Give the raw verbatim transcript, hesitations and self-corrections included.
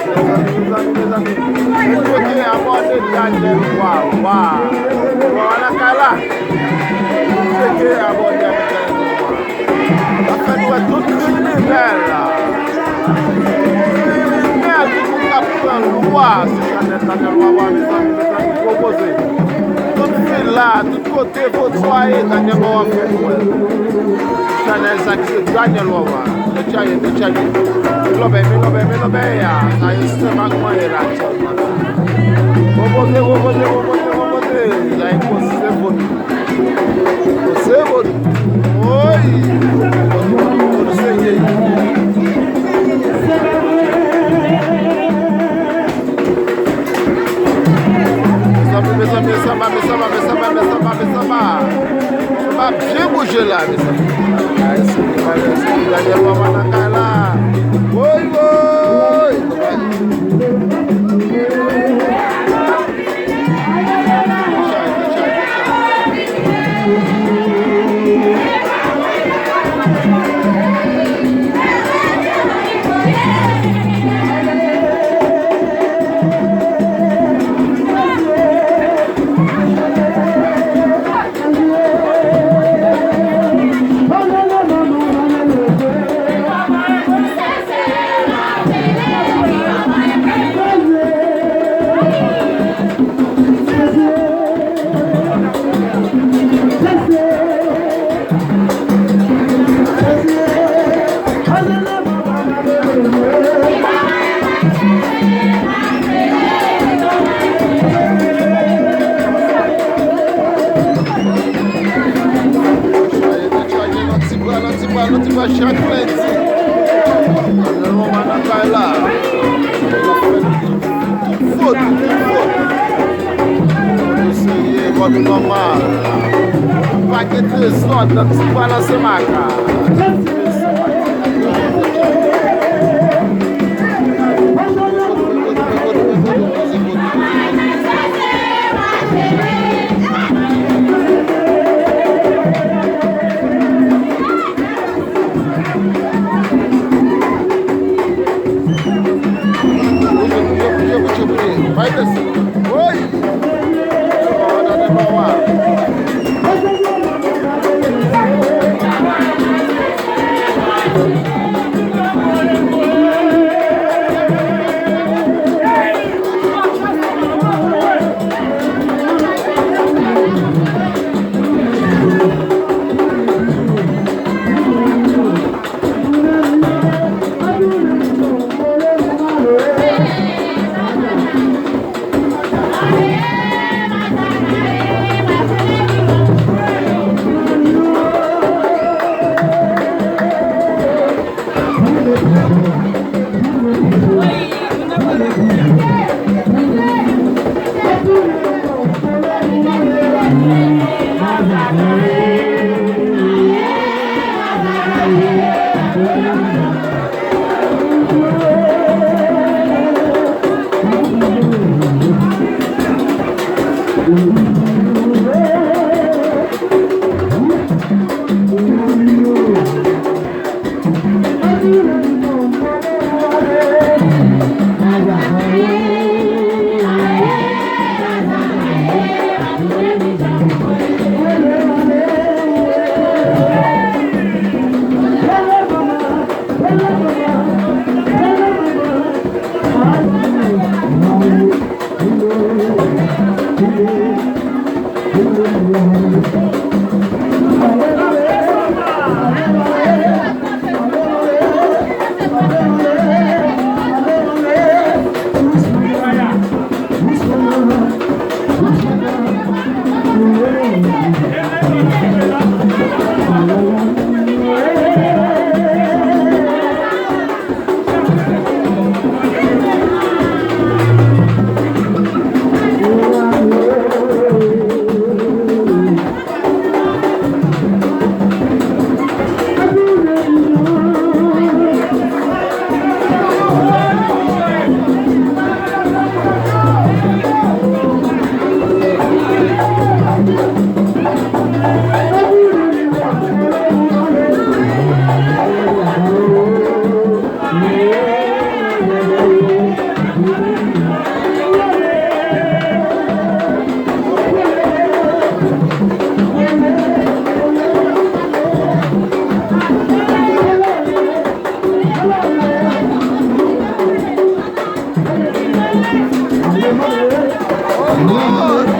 Mezanmi, mezanmi, mezanmi. Mezanmi, abòne Daniel Wawa. Wawa nan kay la. Mezanmi, abòne avèk Daniel Wawa. Sa fè nou wè tout kriminèl la. Kriminèl, tout moun k ap pran lwa sou chanèl Daniel Wawa, mezanmi, mezanmi, gwo koze. Tout vil la, tout kote vodou a ye, Daniel Wawa fè nou wè. Chanèl sa ki se Daniel Wawa. Tèt chaje, tèt chaje. Men lòbèy, men lòbèy, men lòbèy a. Sa e senp ak manyen la aktyèlman. Gwo koze, gwo koze, gwo koze, gwo koze. Sa e gwo se vodou. Gwo se vodou. Woy! Vodou, vodou, vodou serye. Mezanmi, mezanmi, mezanmi, mezanmi, mezanmi, mezanmi, mezanmi. Sa pa byen bouje la, mezanmi. Ay, se ki malè, se ki Daniel Wawa nan kay la. Woy, woy. Ti bra, nan ti bra, nan ti bra, chak lendi. Nan moman nan kay la. Tout fot, tout fot. Tout serye, kòd nòmal. Pa gen trezò nan ti bra nan se maka. Mwen,